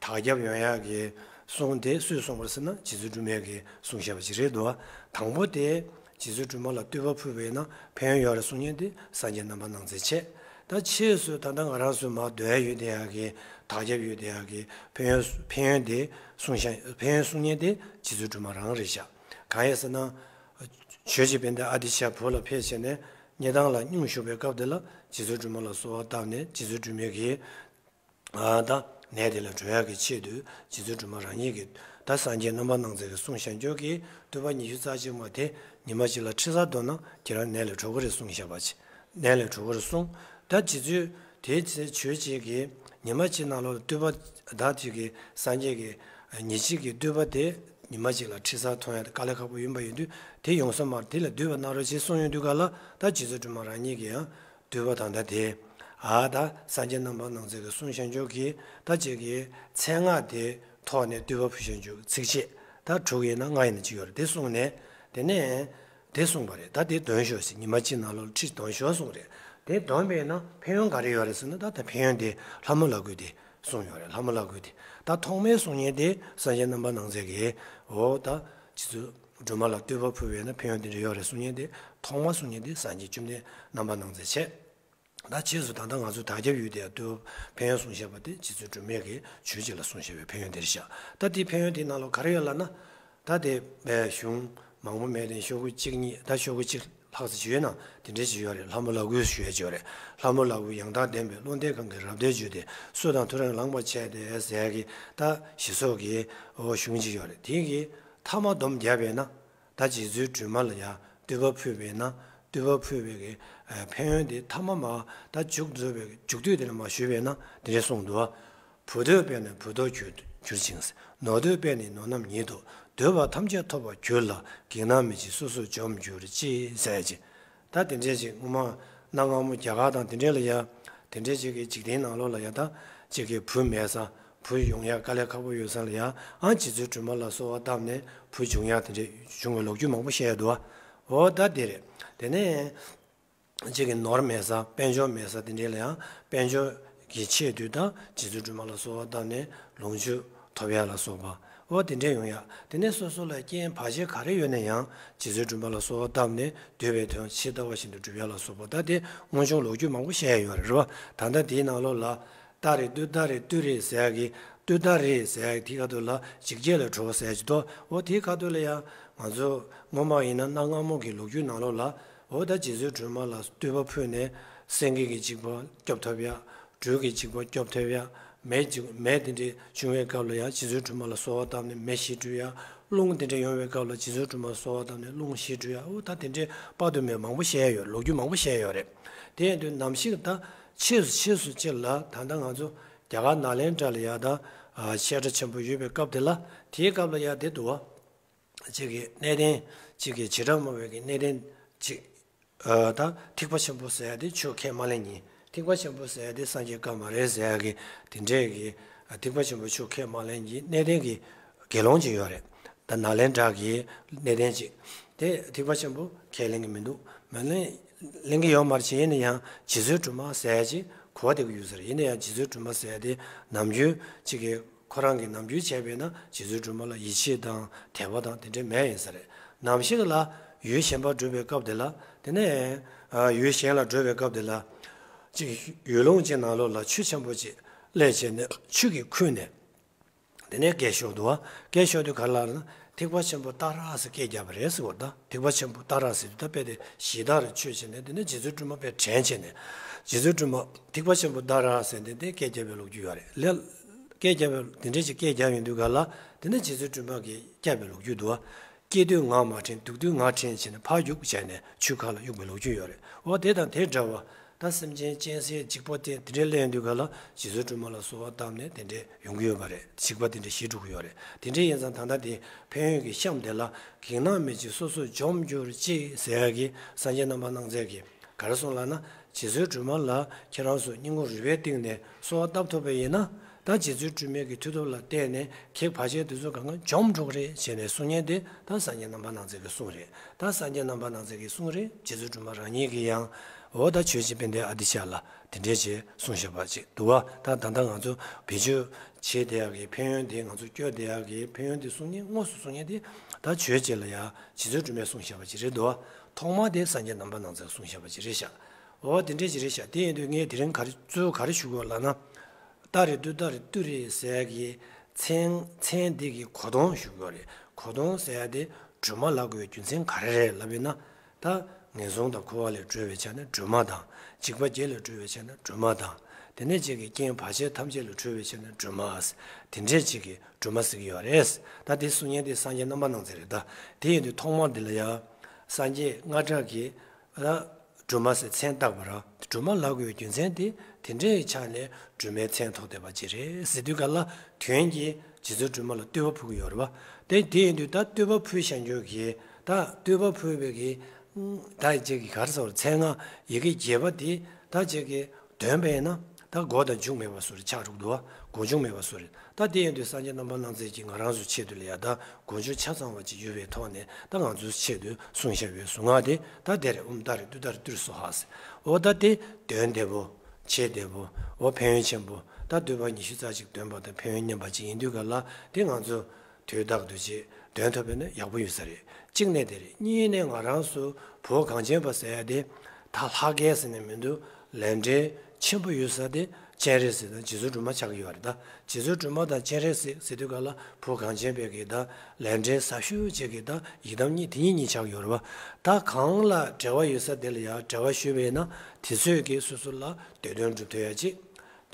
དར་ཁྱབ་ཡོང་ཡག་གི་གསུང་དེ་སུས་གསུངས་པ་རེད་ཟེར་ན་རྗེ་བཙུན་སྒྲོལ་མས་གི་གསུངས་བཞག་པ་ཅིག་རེད་འདུག་བ། དང་པོ་དེ་རྗེ་བཙུན་སྒྲོལ་མ་ལ་བསྟོད་པ་ཕུལ་བས་ན་ཕན་ཡོན་ཡོད་རེད་གསུང་མཁན་དེ་སངས་རྒྱས་རྣམ་པར་སྣང་མཛད་བྱས། ད་ཕྱིས་སུ་ད་ལྟ་ང་རང་ཚོས་མར་འདོན་ཡ་ཡོད་དེ་ཡག་གི་དར་ཁྱབ་ཡོད་དེ་ཡག་གི་ཕན་ཡོན་ཕན་ཡོན་དེ་གསུངས་བཞག་ཕན་ཡོན་གསུང་མཁན་དེ་རྗེ་བཙུན་སྒྲོལ་མ་རང་རེད་བཞག་གང་ཡིན་ཟེར་ན། ཆོས་རྗེ་དཔལ་ལྡན་ཨ་ཏི་ཤ་བོད་ལ་ཕེབས་བྱས་ནས་ སྙེ་ཐང་ལ་སྙུང་ཞུགས་པའི་སྐབས་དེ་ལ་རྗེ་བཙུན་སྒྲོལ་མ་ལ་གསོལ་བ་བཏབ་ནས་རྗེ་བཙུན་སྒྲོལ་མའི་གི་ཨ་ད་གནས་དེ་ལ་འགྲོ་ཡག་གི་ཆེད་དུ་རྗེ་བཙུན་སྒྲོལ་མ་རང་ཉིད་ཀྱིས་ད་སངས་རྒྱས་རྣམ་པར་སྣང་མཛད་ཀྱིས་གསུངས་བཞག་རྒྱུ་གི་བསྟོད་པ་ཉི་ཤུ་རྩ་གཅིག་མ་དེ་ཉི་མ་གཅིག་ལ་ཁྲི་སར་འདོན་ན་ཁྱེད་རང་ནད་ལས་གྲོལ་གི་རེད་གསུངས་བཞག་པ་ཅིག་ནད་ལས་གྲོལ་གི་རེད་གསུངས། ད་རྗེ་བཙུན་དེའི་ཚེ་ཆོས་ཅིག་གིས་ཉི་མ་གཅིག་ནང་ལོགས་ལ་བསྟོད་པ་ད་ཅིག་གི་སངས་རྒྱས་ཀྱི་ཉི་གཅིག་གི་བསྟོད་པ་དེ་ཉི་མ་གཅིག་ལ་ཁྲི་སར་ཐོན་ཡ་དེ་དཀའ་ལས་ཁག་པོ་ཡིན་པ་ཡིན་དུས་དེ་ཡོང་ས་མ་རེད། དེ་ལ་འདུས་པ་གནང་རོགས་ཞེས་གསུངས་ཡོང་དུས་ག་ལ་ད་རྗེ་བཙུན་སྒྲོལ་མ་རང་ཉིད་ཀྱིས་ཡང་བསྟོད་པ་དང་ད་དེ་ཨ་ད་སངས་རྒྱས་རྣམ་པར་སྣང་མཛད་ཀྱིས་གསུངས་བཞག་རྒྱུ་གི་ད་ཅིག་གི་མཚན་སྔགས་དེ་ཐོག་ནས་བསྟོད་པ་ཕུལ་བཞག་རྒྱུ་ཚིགས་བཅད་ད་དྲུག་ཡིན་ན་ལྔ་ཡིན་ན་ཅིག་ཡོད་རེད། དེ་གསུངས་ནས་དེ་ནས་དེ་གསུངས་པ་རེད། ད་དེ་འདོན་ཤོག་ཟེར། ཉི་མ་གཅིག་ནང་ལོགས་ཁྲི་འདོན་ཤོག་གསུངས་རེད། དེ་འདོན་པས་ན་ཕན་ཡོན་ག་རེ་ཡོད་རེད་ཟེར་ན་ད་ད་ཕན་ཡོན་དེ་ལྷ་མོ་ལ་གུས་ཏེ་གསུངས་ཡོད་རེད། ལྷ་མོ་ལ་གུས་ཏེ། ད་ཐོག་མའི་གསུང་མཁན་དེ་སངས་རྒྱས་རྣམ་པར་སྣང་མཛད་ཀྱིས་འོ་ད་རྗེ་བཙུན་སྒྲོལ་མ་ལ་བསྟོད་པ་ཕུལ་བས་ན་ཕན་ཡོན་དེ་འདྲ་ཡོད་རེད་གསུང་མཁན་དེ་ཐོག་མ་གསུང་མཁན་དེ་སངས་རྒྱས་བཅོམ་ལྡན་རྣམ་པར་སྣང་མཛད་བྱས། ད་རྗེས་སུ་ད་ལྟ་ང་ཚོ་དར་ཁྱབ་ཡུལ་དེ་ཡང་བསྟོད་ཕན་ཡོན་གསུངས་བཞག་པ་དེ་རྗེ་བཙུན་སྒྲོལ་མས་ཀྱིས་ཆོས་ཅིག་ལ་གསུངས་བཞག་པའི་ཕན་ཡོན་དེ་རེད་ཤག་ད་དེའི་ཕན་ཡོན་དེའི་ནང་ལོགས་ག་རེ་ཡོད་ལབ་ན། ད་དེ་བའི་གཞུང་མང་པོ་མེད་དེ་ཤོག་གུ་གཅིག་གཉིས་ད་ཤོག་གུ་གཅིག་ལྷག་ཙམ་ཅིག་ཡོད་ན་དེ་འདྲའི་ཅིག་ཡོད་རེད། ལྷ་མོ་ལ་གུས་ཞུ་ཡ་ཅིག་ཡོད་རེད། ལྷ་མོ་ལ་གུས་ཡང་དག་ལྡན་པའི་བློ་འདས་གང་གི་རབ་བརྟན་བརྗོད་དེ་སྲོད་དང་ཐོ་རངས་ལངས་པར་བྱས་ཏེ་ཟེར་ཡ་གི་ད་ཞེས་སོགས་ཀྱི་འོ་གཞུང་ཅིག་ཡོད་རེད། དེ་གི་ཐ་མ་སྡོམ་བརྒྱབ་པས་ན། ད་རྗེ་བཙུན་སྒྲོལ་མ་ལ་ཡང་བསྟོད་པ་ཕུལ་བས་ན་བསྟོད་པ་ཕུལ་བའི་གི་ཕན་ཡོན་དེ་ཐ་མ་མ་ད་མཇུག་རྫོགས་པའི་མཇུག་སྡུད་དེ་ལ་མ་ཞུས་པས་ན་དེ་འདྲ་གསུངས་འདུག་བ། བུ་འདོད་པས་ནི་བུ་ཐོབ་གྱུར་ཅིང་། ནོར་འདོད་པས་ནི་ནོར་རྣམས་ཉིད་དུ། འདོད་པ་ཐམས་ཅད་ཐོབ་པར་གྱུར་ལ། བགེགས་རྣམས་མི་འཇིགས་སོ་སོར་འཇོམས་གྱུར་ཅིག་ཟེར་ཅིག་ད་དེ་འདྲས་ཅིག་སྔོན་མ་གནའ་སྔ་མོ་རྒྱ་གར་དང་དེ་འདྲས་ལ་ཡ། དེ་འདྲས་ཅིག་གི་འཇིག་རྟེན་ནང་ལོགས་ལ་ཡ་ད་ཅིག་གི་བུ་མེད་ས། བུ་ཡོང་ཡ་དཀའ་ལས་ཁག་པོ་ཡོད་ས་ལ་ཡ། ཨ་རྗེ་བཙུན་སྒྲོལ་མ་ལ་གསོལ་བ་བཏབ་ནས་བུ་འབྱུང་ཡ་དེ་འདྲས་བྱུང་བའི་ལོ་རྒྱུས་མང་པོ་བཤད་ཡ་འདུག་བ། འོ་ད་དེ་རེད། དེ་ནས་ཅིག་གི་ནོར་མེད་ས་དཔལ་འབྱོར་མེད་ས་དེ་འདྲས་ལ་ཡ་དཔལ་འབྱོར་གྱི་ཆེད་དུ་ད་རྗེ་བཙུན་སྒྲོལ་མ་ལ་གསོལ་བ་བཏབ་ནས་ལོངས་སྤྱོད་ཐོབ་ཡ་ལ་སོགས་པ། འོ་དེ་འདྲས་ཡོང་ཡ། དེ་ནས་སོ་སོ་ལ་རྐྱེན་བར་ཆད་ག་རེ་ཡོད་ན་ཡང་རྗེ་བཙུན་སྒྲོལ་མ་ལ་གསོལ་བ་བཏབ་ནས་འདོད་པའི་དོན་ཇི་ལྟ་བ་བཞིན་དུ་འགྲུབ་ཡ་ལ་སོགས་པ་ད་དེ་སྔོན་བྱུང་ལོ་རྒྱུས་མང་པོ་བཤད་ཡ་ཡོད་རེད་བ། ད་ལྟ་དེའི་ནང་ལོགས་ལ། ཏཱ་རེ་ཏུཏྟཱ་རེ་ཏུ་རེ་ཟེར་ཡ་གི་ཏུཏྟཱ་རེ་ཟེར་ཡ་གི་དེའི་ཁ་ཐུག་ལ་འཇིགས་བྱེད་ལ་གྲོལ་ཟེར་ཡ་ཅིག་འདུག་འོ་དེའི་ཁ་ཐུག་ལ་ཡང་ང་ཚོ་སྔོན་མ་ཡིན་ན་གནའ་སྔ་མོ་གི་ལོ་རྒྱུས་ནང་ལོགས་ལ་འོ་ད་རྗེ་བཙུན་སྒྲོལ་མ་ལ་བསྟོད་པ་ཕུལ་ནས་སེང་གེ་གི་འཇིགས་པ་སྐྱོབ་ཐུབ་ཡ། སྦྲུལ་གྱི་འཇིགས་པ་སྐྱོབ་ཐུབ་ཡ། མེ་འཇིགས་མེ་དེ་འདྲའི་བྱུང་བའི་སྐབས་ལ་ཡང་རྗེ་བཙུན་སྒྲོལ་མ་ལ་གསོལ་བ་བཏབ་ནས་མེ་ཞི་འགྲོ་ཡ། རླུང་དེ་འདྲ་ཡོང་བའི་སྐབས་ལ་རྗེ་བཙུན་སྒྲོལ་མ་ལ་གསོལ་བ་བཏབ་ནས་རླུང་ཞི་འགྲོ་ཡ། འོ་ད་དེ་འདྲའི་དཔག་ཏུ་མེད་མང་པོ་བཤད་ཡ་ཡོད། ལོ་རྒྱུས་མང་པོ་བཤད་ཡ་ཡོད་རེད། དེ་ཡིན་དུས་ནམ་ཞིག་ད་ཕྱིས་སུ་ཕྱིས་སུ་སྤྱིར་ལ་ད་ལྟ་ང་ཚོ་རྒྱ་གར་ནཱ་ལེནྡྲ་ལ་ཡ་ད་བཤད་གྲྭ་ཆེན་པོ་ཡོད་པའི་སྐབས་དེ་ལ་དེའི་སྐབས་ལ་ཡ་དེ་འདུག་བ། གཅིག་གི་གནས་བརྟན་གཅིག་གི་བྱེ་བྲག་སྨྲ་བའི་གི་གནས་བརྟན་གཅིག་ད་ཐེག་པ་ཆེན་པོ་ཟེར་ཡ་དེ་ཆོས་ཁས་མ་ལེན་གྱི། ཐེག་པ་ཆེན་པོ་ཟེར་ཡ་དེ་སངས་རྒྱས་བཀའ་མ་རེད་ཟེར་ཡ་གི་དེ་འདྲས་གི་ཐེག་པ་ཆེན་པོ་ཆོས་ཁས་མ་ལེན་གྱི་གནས་བརྟན་གྱི་དགེ་སློང་ཅིག་ཡོད་རེད། ད་ནཱ་ལེནྡྲ་གི་གནས་བརྟན་ཅིག་དེ་ཐེག་པ་ཆེན་པོ་ཁས་ལེན་གྱི་མི་འདུག་མ་ལེན་ལེན་གྱི་ཡོད་མ་རེད། ཡིན་ན་ཡང་རྗེ་བཙུན་སྒྲོལ་མ་ཟེར་ཡ་ཅིག་གོ་བ་བདེ་པོ་ཡོད་ས་རེད། ཡིན་ན་ཡང་རྗེ་བཙུན་སྒྲོལ་མ་ཟེར་ཡ་དེ་ནམ་རྒྱུན་གཅིག་གི་ཁོ་རང་གིས་ནམ་རྒྱུན་བྱས་པས་ན་རྗེ་བཙུན་སྒྲོལ་མ་ལ་ཡིད་ཆེས་དང་དད་པ་དང་དེ་འདྲ་མེད་ཡིན་ས་རེད། ནམ་ཞིག་ལ་ཡུལ་གཞན་པར་འགྲོ་བའི་སྐབས་དེ་ལ་དེ་ནས་ཡུལ་གཞན་ལ་འགྲོ་བའི་སྐབས་དེ་ལ་ཅིག་ཡུལ་ལུང་ཅིག་ནང་ལོགས་ལ་ཆུ་ཆེན་པོ་ཅིག་སླེབས་བྱས་ནས་ཆུ་གིས་ཁུལ་ནས་དེ་ནས་སྐད་ཤོར་འདུག་བ། སྐད་ཤོར་དུས་ག་རེ་ལབ་ན་ཐེག་པ་ཆེན་པོ་ཏཱ་ར་ཟེར་སྐད་བརྒྱབ་པ་རེད་ཟེར་བ། ད་ཐེག་པ་ཆེན་པོ་ཏཱ་ར་ཟེར་དུས་ད་དཔེ་དེ་གཞི་བདག་རེ་ཆོས་བྱས་ནས་དེ་ནས་རྗེ་བཙུན་སྒྲོལ་མ་དཔེ་དྲན་བྱས་ནས་རྗེ་བཙུན་སྒྲོལ་མ་ཐེག་པ་ཆེན་པོ་ཏཱ་ར་ཟེར་ནས་དེ་སྐད་བརྒྱབ་པའི་ལོ་རྒྱུས་ཡོད་རེད་ལ། སྐད་བརྒྱབ་པའི་དེ་འདྲས་ཅིག་སྐད་བརྒྱབ་ཡོང་དུས་ག་ལ་དེ་ནས་རྗེ་བཙུན་སྒྲོལ་མ་གིས་བརྒྱབ་པའི་ལོ་རྒྱུས་འདུག་བ། སྐྱེ་དུས་ང་མ་དྲན་སྡུག་དུས་ང་དྲན་བྱས་ནས་ཕར་རྒྱུག་བྱས་ནས་ཆུ་ཁ་ལ་གཡུག་པའི་ལོ་རྒྱུས་ཡོད་རེད། འོ་དེ་དང་དེ་འདྲ་བ། ད་སེམས་ཅན་གཅན་གཟན་འཇིགས་པ་དེ་དེ་འདྲའི་སླེབས་དུས་ག་ལ་རྗེ་བཙུན་སྒྲོལ་མ་ལ་གསོལ་བ་བཏབ་ནས་དེ་འདྲའི་ཡོང་གི་ཡོད་པ་རེད། འཇིགས་པ་དེ་འདྲ་ཞི་འགྲོ་གི་ཡོད་རེད། དེ་འདྲ་ཡིན་ཙང་ད་ལྟ་དེ་ཕན་ཡོན་གྱི་གཤམ་དེ་ལ་བགེགས་རྣམས་མི་འཇིགས་སོ་སོར་འཇོམས་གྱུར་ཅིག་ཟེར་ཡ་གི་སངས་རྒྱས་རྣམ་པར་སྣང་མཛད་ཀྱིས་ག་རེ་གསུངས་ལབ་ན། རྗེ་བཙུན་སྒྲོལ་མ་ལ་ཁྱེད་རང་ཚོ་སྙིང་ཁོང་རུས་པའི་གཏིང་ནས་གསོལ་བ་བཏབ་ཐུབ་པ་ཡིན་ན། ད་རྗེ་བཙུན་སྒྲོལ་མའི་གི་མཐུ་སྟོབས་ལ་བརྟེན་ནས་བགེགས་བར་ཆད་དེ་ཚོ་གང་ག་འཇོམས་འགྲོ་གི་རེད་ཟེར་ནས་གསུང་མཁན་དེ་ད་སངས་རྒྱས་རྣམ་པར་སྣང་མཛད་ཀྱི་གསུང་རེད། ད་སངས་རྒྱས་རྣམ་པར་སྣང་མཛད་ཀྱི་གསུང་རེད། རྗེ་བཙུན་སྒྲོལ་མ་རང་ཉིད་ཀྱིས་ཡང་འོ་ད་ཆོས་རྗེ་དཔལ་ལྡན་ཨ་ཏི་ཤ་ལ་དེ་འདྲས་བྱས་གསུངས་བཞག་པ་ཅིག་འདུག་བ། ད་ད་ལྟ་ང་ཚོ་བེད་སྤྱོད་བྱེད་བསྡད་ཡག་གི་ཕན་ཡོན་དེ་ང་ཚོ་སྐྱོར་བསྡད་ཡག་གི་ཕན་ཡོན་དེ་གསུང་མཁན་དངོས་སུ་གསུང་མཁན་དེ་ད་ཆོས་རྗེ་ལ་ཡང་རྗེ་བཙུན་སྒྲོལ་མས་གསུངས་བཞག་པ་ཅིག་རེད་འདུག་བ། ཐོག་མ་དེ་སངས་རྒྱས་རྣམ་པར་སྣང་མཛད་གསུངས་བཞག་པ་ཅིག་རེད་ཤག་འོ་དེ་འདྲས་ཅིག་རེད་ཤག་དེ་ཡིན་དུས་ངས་དེ་རིང་ག་རེ་གཙོ་བོ་ག་རེ་ཞུ་དགོས་ལབ་ན། ཏཱ་རེ་ཏུཏྟཱ་རེ་ཏུ་རེ་ཟེར་ཡ་གི་མཚན་མཚན་འདི་གི་གོ་དོན་ཞུ་དགོས་རེད། གོ་དོན་ཟེར་ཡ་དེ་སྒྲོལ་མ་ལབ་དགོས་པའི་རྒྱུ་མཚན་ག་རེ་རེད་ལབ་ཡིན་ན། ད་ ངན་སོང་དང་འཁོར་བ་ལས་གྲོལ་བའི་ཆ་ནས་སྒྲོལ་མ་དང་། འཇིགས་པ་བརྒྱད་ལས་གྲོལ་བའི་ཆ་ནས་སྒྲོལ་མ་དང་། དེ་ནས་ཅིག་གི་རྐྱེན་བར་ཆད་ཐམས་ཅད་ལས་གྲོལ་བའི་ཆ་ནས་སྒྲོལ་མ། དེ་འདྲས་ཅིག་གི་སྒྲོལ་མ་ཟེར་གྱི་ཡོད་རེད། ད་དེ་གསུང་མཁན་དེ་སངས་རྒྱས་རྣམ་པར་སྣང་མཛད་རེད་ད། དེ་ཡིན་དུས་ཐོག་མར་འདི་ལ་ཡང་སངས་རྒྱས་རྔ་སྒྲ་གིས་ད་སྒྲོལ་མ་ཟེར་མཚན་བཏགས་པ་ར། སྒྲོལ་མ་ལབ་དགོས་རྒྱུ་མཚན་དེ་དེ་འདྲའི་ཆ་ནས་སྒྲོལ་མའི་མཚན་ཐོགས་བསྡད་པ་ཅིག་རེད་ཟེར་དུས་ག་ལ། དོན་གྱིས་རྗེ་བཙུན་སྒྲོལ་མ་ལ་བསྟོད་པ་ཕུལ་གྱི་ཡོད་རེད་བ། དེ་དེ་ཡིན་དུས་ད་བསྟོད་པ་ཕུལ་བཞག་རྒྱུ་གི་ད་བསྟོད་པ་ཕུལ་བའི་གི་ད་ཅིག་གི་ག་རེ་ཟེར་བ། མཚན་སྔགས་ཡི་གེ་བརྒྱད་པ་དེ་ད་ཅིག་གི་འདོན་པས་ན་ད་མགོ་དང་མཇུག་མེད་པ་བཟོ་རེད། ཆགས་འགྲོ་གི་འདུག་བ། མགོ་མཇུག་མེད་པ་བཟོ་རེད། ད་དེ་ཡིན་དུས་སངས་རྒྱས་རྣམ་པར་སྣང་མཛད་ཀྱིས་ང་རང་ཚོའི་ཆེད་དུ་ལ་ཡ་ད་མགོ་མཇུག་ཆ་ཚང་བ་ཅིག་ཡོད་པའི་ཐོག་ནས་ད་ང་ཚོའི་ཆེད་དུ་གསུངས་བཞག་པའི་གཟུངས་སྔགས་དེ་ད་དེ་རེད། ཨོཾ་ཏཱ་རེ་ཏུཏྟཱ་རེ་ཏུ་རེ་སྭཱ་ཧཱ་ཟེར། འོ་ད་དེ་འདོན་བདེ་པོ། བྱེད་བདེ་པོ། འོ་ཕན་ཡོན་ཆེན་པོ། ད་བསྟོད་པ་ཉི་ཤུ་རྩ་གཅིག་འདོན་པ་དང་ཕན་ཡོན་མཉམ་པ་ཅིག་ཡིན་དུས་ག་ལ། དེ་ང་ཚོ་དུས་རྟག་ཏུ་ཅིག་འདོན་ཐུབ་པ་ཡིན་ན་ཡག་པོ་ཡོད་ས་རེད། གཅིག་ནས་དེ་རེད། གཉིས་ནས་ང་རང་ཚོ་བོད་གངས་ཅན་པ་ཟེར་ཡ་དེ་ད་ལྷ་སྐལ་ཟེར་ནས་མི་འདུག་ལས་འབྲེལ་ཆེན་པོ་ཡོད་ས་དེ་སྤྱན་རས་གཟིགས་དང་རྗེ་བཙུན་སྒྲོལ་མ་ཆགས་ཀྱི་ཡོད་རེད་ད། རྗེ་བཙུན་སྒྲོལ་མ་དང་སྤྱན་རས་གཟིགས་ཟེར་དུས་ག་ལ་བོད་གངས་ཅན་པའི་གི་ད་ལས་འབྲེལ་ཟབ་ཤོས་ཅིག་གི་ད་ཡི་དམ་གཉིས་དེ་གཉིས་གཉིས་ཆགས་ཀྱི་ཡོད་རེད་བ། ད་གང་ལ་འབྲེལ་བ་ཡོད་ས་དེ་ལ་ཡང་འབྲེལ་བ་ཞུས་པ་ཡིན་ན་དེ་ཚོས་ཀྱི་སོ་སོ་ལ་འདོད་དོན་འགྲུབ་ཐུབ་ཡ་ཅིག་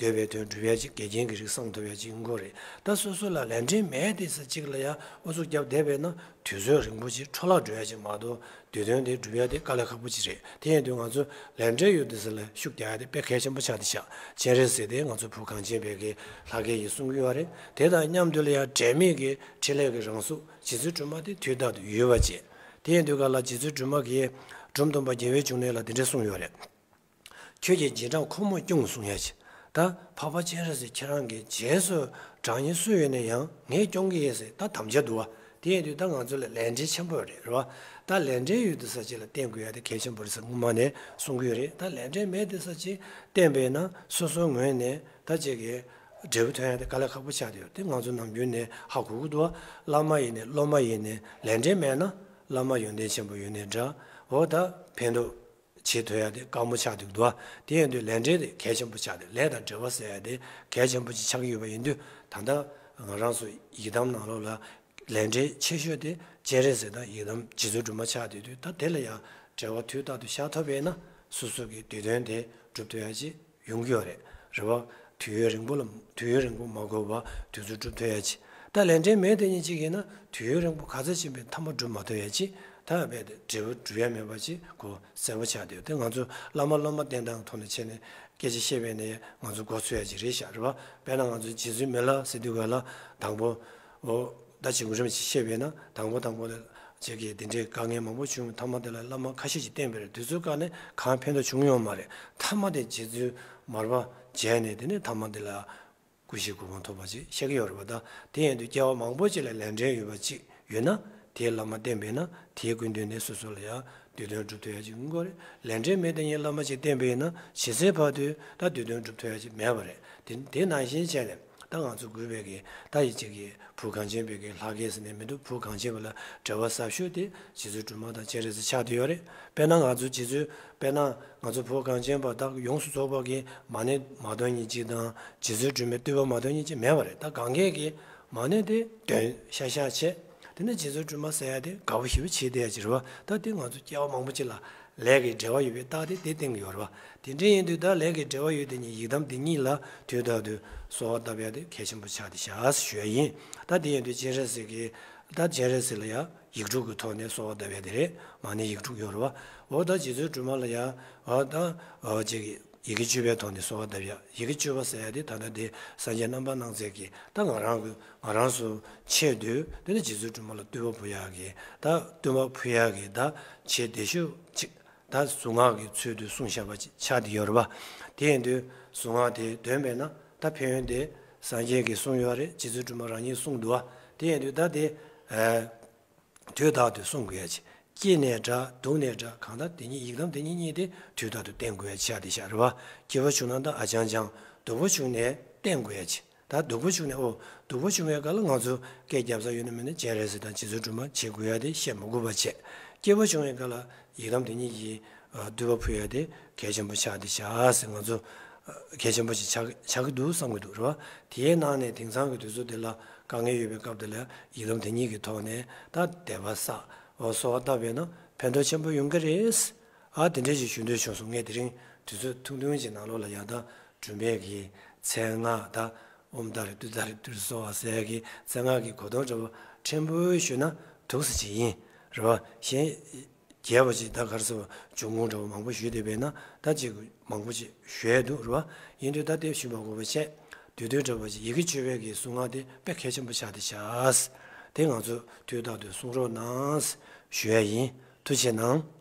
འདོད་པའི་དོན་འགྲུབ་ཡ་ཅིག་འགལ་རྐྱེན་གྱི་རིགས་སངས་ཐུབ་ཡ་ཅིག་ཡིན་དགོས་རེད། ད་སོ་སོ་ལ་ལས་འབྲེལ་མེད་དེ་ས་ཅིག་ལ་ཡང་ཨུ་ཚུགས་རྒྱབ་བསྡད་པས་ན་དུས་ཚོད་རིང་པོ་ཅིག་འཕྲོ་བརླག་འགྲོ་ཡ་ཅིག་མ་གཏོགས་འདོད་དོན་དེ་འགྲུབ་ཡ་དེ་དཀའ་ལས་ཁག་པོ་ཅིག་རེད། དེ་ཡིན་དུས་ང་ཚོ་ལས་འབྲེལ་ཡོད་དེ་ས་ལ་ཤུགས་རྒྱག་ཡ་དེ་དཔེ་གལ་ཆེན་པོ་ཆགས་བསྡད་ཤག་སྤྱན་རས་གཟིགས་དེ་ང་ཚོ་བོད་གངས་ཅན་པའི་གི་ལྷ་སྐལ་ཡིན་གསུང་གི་ཡོད་རེད། དེ་དང་མཉམ་དུ་ལ་ཡང་འབྲལ་མེད་ཀྱི་ཕྲིན་ལས་ཀྱི་རང་གཟུགས་རྗེ་བཙུན་སྒྲོལ་མ་དེ་དུས་རྟག་ཏུ་ཡོད་པ་བཅས། དེ་ཡིན་དུས་ག་ལ་རྗེ་བཙུན་སྒྲོལ་མ་གིས་འབྲོམ་སྟོན་པ་རྒྱལ་བའི་འབྱུང་གནས་ལ་དེ་འདྲ་གསུངས་ཡོད་རེད། ཁྱོད་ཀྱི་རྗེས་འབྲང་ཁོ་མོ་སྐྱོང་གསུང་ཡ་ཅིག་ད་འཕགས་པ་སྤྱན་རས་གཟིགས་ཁྱེད་རང་གི་རྗེས་སུ་འབྲང་མཁན་སུ་ཡོད་ན་ཡང་ངས་སྐྱོང་གི་ཡིན་ཟེར་ད་དམ་བཅའ་འདུག་བ། དེ་ཡིན་དུས་ད་ང་ཚོ་ལ་ལས་འབྲེལ་ཆེན་པོ་རེད་རེད་བ། ད་ལས་འབྲེལ་ཡོད་དུས་ས་ཅིག་ལ་བརྟེན་དགོས་ཡ་དེ་གལ་ཆེན་པོ་རེད་ཟེར་སྔོན་མ་ནས་གསུང་གི་ཡོད་རེད། ད་ལས་འབྲེལ་མེད་དུས་ས་ཅིག་བརྟེན་པས་ན་སོ་སོའི་ངོས་ནས་ད་ཅིག་གི་འབྲས་བུ་ཐོན་ཡ་དེ་དཀའ་ལས་ཁག་པོ་ཆགས་བསྡད་ཡོད་དེ་ང་ཚོ་ནམ་རྒྱུན་ནས་ཧ་གོ་གི་འདུག་བ། བླ་མ་ཡིན་ནས་སློབ་མ་ཡིན་ནས་ལས་འབྲེལ་མེད་ན་བླ་མ་ཡོན་ཏན་ཆེན་པོ་ཡོད་ནའི་འདྲ། འོ་ད་ཕན་ཐོགས། བྱེད་ཐུབ་ཡ་དེ་དཀའ་མོ་ཆགས་འདུག་འདུག་ཨ། དེ་ཡིན་དུས་ལས་འབྲེལ་དེ་གལ་ཆེན་པོ་ཆགས་འདུག་ལས་དང་འབྲེལ་བ་ཟེར་ཡ་དེ་གལ་ཆེན་པོ་ཅིག་ཆགས་ཀྱི་ཡོད་པ་ཡིན་དུས་ད་ལྟ་ང་རང་ཚོ་ཡི་དམ་ནང་ལོགས་ལ་ལས་འབྲེལ་ཆེ་ཤོས་དེ་སྤྱན་རས་གཟིགས་དང་ཡི་དམ་རྗེ་བཙུན་སྒྲོལ་མ་ཆགས་བསྡད་དུས་ད་དེ་ལ་ཡང་འབྲེལ་བ་དུས་རྟག་ཏུ་བཞག་ཐུབ་པས་ན་སོ་སོ་གི་འདོད་དོན་དེ་འགྲུབ་ཐུབ་ཡ་ཅིག་ཡོང་གི་ཡོད་རེད། རེད་བ། དུས་ཡུན་རིང་པོ་ལ་དུས་ཡུན་རིང་པོ་མ་འགོར་བར་དུས་ཚོད་འགྲུབ་ཐུབ་ཡ་ཅིག་ད་ལས་འབྲེལ་མེད་དེ་ཉིད་ཅིག་ཡིན་ན་དུས་ཡུན་རིང་པོ་ག་ཚོད་ཕྱིན་པའི་མཐའ་མ་འགྲུབ་མ་ཐུབ་ཡ་ཅིག་ད་བས་ཏེ་འབྲས་བུ་འགྲུབ་ཡ་མེད་པ་ཅིག་གོ་གསལ་པོ་ཆགས་བསྡད་ཡོད་དེ་ང་ཚོ་བླ་མ་སློབ་མ་བསྟེན་སྟངས་ཐོག་ནས་བྱས་ནས་སྐད་ཆ་བཤད་པས་ནས་ང་ཚོ་མགོ་ཚོས་ཡ་ཅིག་རེད་ཤག་རེད་བ། དཔེར་ན་ང་ཚོ་རྗེ་བཙུན་མི་ལ་ཟེར་དུས་ག་ལ་དང་པོ་འོ་ད་ཅིག་གོ་རིམ་ཅིག་བཤད་པས་ན་དང་པོ་དང་པོ་ལ་ཅིག་གིས་དེ་འདྲའི་དཀའ་ངལ་མང་པོ་བྱུང་མཐའ་མ་དེ་ལ་བླ་མ་ཁ་ཤས་ཅིག་བསྟེན་པས་རེད། དེ་ཚོའི་བཀའ་ནས་གང་ཕན་ཐོགས་བྱུང་ཡོད་མ་རེད། མཐའ་མ་དེ་རྗེ་བཙུན་མར་པ་མཇལ་ནས་དེ་ནས་མཐའ་མ་དེ་ལ་སྐུ་བཞིའི་གོ་འཕང་ཐོབ་པ་ཅིག་བཤད་ཀྱི་ཡོད་རེད་པ། ད་དེ་ཡིན་དུས་སྐྱེ་བ་མང་པོ་ཅིག་ལ་ལས་འབྲེལ་ཡོད་པ་ཅིག་ཡོད་ན་དེའི་བླ་མ་བསྟེན་པས་ན་དེའི་སྐུ་མདུན་ནས་སོ་སོ་ལ་ཡང་འདོད་དོན་འགྲུབ་ཐུབ་ཡ་ཅིག་ཡོང་གི་རེད། ལས་འབྲེལ་མེད་དེ་ཉིད་བླ་མ་ཅིག་བསྟེན་པས་ན་ཇི་སྲིད་བར་དུ་ད་འདོད་དོན་འགྲུབ་ཐུབ་ཡ་ཅིག་མེད་པ་རེད། དེ་དེ་ནང་བཞིན་བྱས་ནས་ད་ང་ཚོ་གུས་པའི་གི་ད་ཡི་ཅིག་གི་བོད་གངས་ཅན་པའི་གི་ལྷ་སྐལ་ཟེར་ནས་མི་འདུག་བོད་གངས་ཅན་པ་ལ་འབྲེལ་བ་ཟབ་ཤོས་དེ་རྗེ་བཙུན་སྒྲོལ་མ་དང་སྤྱན་རས་གཟིགས་ཆགས་བསྡད་ཡོད་རེད། དཔེར་ན་ང་ཚོ་རྗེ་བཙུན་དཔེར་ན་ང་ཚོ་བོད་གངས་ཅན་པ་དག་ཡོངས་སུ་རྫོགས་པ་གི་མ་ཎི་མ་འདོན་མཁན་ཅིག་དང་རྗེ་བཙུན་སྒྲོལ་མའི་བསྟོད་པ་མ་འདོན་མཁན་ཅིག་མེད་པ་རེད། ད་གང་གས་ཀྱི་མ་ཎི་དེ་འདོན་ཤག་ཤག་བྱས། དེ་ནས་རྗེ་བཙུན་སྒྲོལ་མ་ཟེར་ཡ་དེ་དགའ་པོ་ཞེ་པོ་བྱེད་བསྡད་ཡ་ཅིག་རེད་བ། ད་དེ་ང་ཚོ་སྐྱེ་བ་མང་པོ་ཅིག་ལ་ལས་ཀྱི་འབྲེལ་བ་ཡོད་པའི་རྟགས་དེ་དེ་བསྟན་གྱི་ཡོད་རེད་བ། དེ་འདྲ་ཡིན་དུས་ད་ལས་ཀྱི་འབྲེལ་བ་ཡོད་དེ་ཉིད་ཡི་དམ་དེ་ཉིད་ལ་དུས་རྟག་ཏུ་གསོལ་བ་བཏབ་ཡ་དེ་གལ་ཆེན་པོ་ཆགས་བསྡད་ཤག་ཞུ་ཡ་ཡིན། ད་དེ་ཡིན་དུས་སྤྱན་རས་གཟིགས་ཀྱི་ད་སྤྱན་རས་གཟིགས་ལ་ཡ་ཡིག་དྲུག་གི་ཐོག་ནས་གསོལ་བ་བཏབ་ཡ་དེ་རེད། མ་ཎི་ཡིག་དྲུག་ཡོད་རེད་བ། འོ་ད་རྗེ་བཙུན་སྒྲོལ་མ་ལ་ཡ་འོ་ད་འོ་ཅིག་ཡི་གེ་བཅུ་པའི་ཐོག་ནས་གསོལ་བ་བཏབ་ཡ། ཡི་གེ་བཅུ་པ་ཟེར་ཡ་དེ་ད་ལྟ་དེ་སངས་རྒྱས་རྣམ་པར་སྣང་མཛད་ཀྱིས་ད་ང་རང་གི་ང་རང་ཚོ་ཆེད་དུ་དེ་ནི་རྗེ་བཙུན་སྒྲོལ་མ་ལ་བསྟོད་པ་ཕུལ་ཡག་གི་ད་བསྟོད་པ་ཕུལ་ཡག་གི་ད་བྱེད་བདེ་ཤོས་ཅིག་ད་གཟུངས་སྔགས་ཀྱི་ཚུལ་དུ་གསུངས་བཞག་པ་ཅིག་ཆགས་བསྡད་ཡོད་རེད་པ། དེ་ཡིན་དུས་གཟུངས་སྔགས་དེ་འདོན་པས་ན་ད་ཕན་ཡོན་དེ་སངས་རྒྱས་ཀྱིས་གསུངས་ཡོད་རེད། རྗེ་བཙུན་སྒྲོལ་མ་རང་ཉིད་གསུངས་འདུག་བ། དེ་ཡིན་དུས་ད་དེ་ཨ། དུས་རྟག་ཏུ་གསུང་དགོས་ཡ་ཅིག་སྐྱེས་ནས་འདྲ་སྡུག་ནས་འདྲ་གང་ལྟར་དེ་ཉིད་ཡི་དམ་དེ་ཉིད་གཉིས་དེ་དུས་རྟག་ཏུ་བསྟེན་དགོས་ཡ་ཅིག་ཆགས་བསྡད་ཤག་རེད་བ། སྐྱིད་པོ་བྱུང་ན་ད་ཨ་ཅང་ཅང་། སྡུག་པོ་བྱུང་ནས་བསྟེན་དགོས་ཡ་ཅིག་ད་སྡུག་པོ་བྱུང་ནས་ཨོ་སྡུག་པོ་བྱུང་བའི་སྐབས་ལ་ང་ཚོ་སྐད་རྒྱབ་ས་ཡོད་ན་མེད་ན་སྤྱན་རས་གཟིགས་དང་རྗེ་བཙུན་སྒྲོལ་མ་བྱེད་དགོས་ཡ་དེ་བཤད་མ་དགོས་པ་བྱས། སྐྱིད་པོ་བྱུང་བའི་སྐབས་ལ་ཡི་དམ་དེ་ཉིད་ཀྱི་བསྟོད་པ་ཕུལ་ཡ་དེ་གལ་ཆེན་པོ་ཆགས་བསྡད་ཤག་ཟེར་ང་ཚོ་གལ་ཆེན་པོ་ཞིག་ཆགས་ཆགས་ཀྱི་འདུག་བསམ་གྱི་འདུག་རེད་བ། དེའི་ནང་ནས་དེང་སང་གི་དུས་ཚོད་འདི་ལ་དཀའ་ངལ་ཡོད་པའི་སྐབས་དེ་ལ་ཡི་དམ་དེ་ཉིད་ཀྱི་ཐོག་ནས་ད་དད་པ་བསགས་འོ་གསོལ་བ་བཏབ་པས་ན་ཕན་ཐོགས་ཆེན་པོ་ཡོང་གི་རེད། ཨ་དེ་འདྲས་ཅིག་ཞུ་འདོད་བྱུང་སོང་། ངས་དེ་རིང་དུས་ཚོད་ཐུང་ཐུང་ཅིག་ནང་ལོགས་ལ་ཡང་དག་སྒྲུབ་པའི་གི་མཚན་སྔགས་དང་། ཨོཾ་ཏཱ་རེ་ཏུཏྟཱ་རེ་ཏུ་རེ་སྭཱ་ཧཱ་ཟེར་གི་མཚན་སྔགས་ཀྱི་གོ་དོན་འདྲ་པོ་ཕྲན་བུ་ཞུས་ན་འདུག་སེ་ཅིག་ཡིན། རེད་པ། གཞན་རྒྱས་པ་ཅིག་ད་ག་རེ་ཟེར་བ། འབྱུང་ཁུངས་འདྲ་པོ་མང་པོ་ཞུས་བསྡད་པས་ན་ད་ཅིག་མང་པོ་ཅིག་ཞུ་ཡས་འདུག་རེད་པ། ཡིན་དུས་ད་དེ་ཞུ་མ་དགོས་པ་བྱས། བསྡུས་དོན་འདྲ་པོ་ཅིག་ཡི་གེ་བཅུ་པའི་གི་གསུང་ངག་དེ་དཔེ་གལ་ཆེན་པོ་ཆགས་བསྡད་ཤག། དེ་ང་ཚོས་དུས་རྟག་ཏུ་གསུང་རོགས་གནང་ཞུ་ཡས་ཡིན། ཐུགས་རྗེ་གནང་།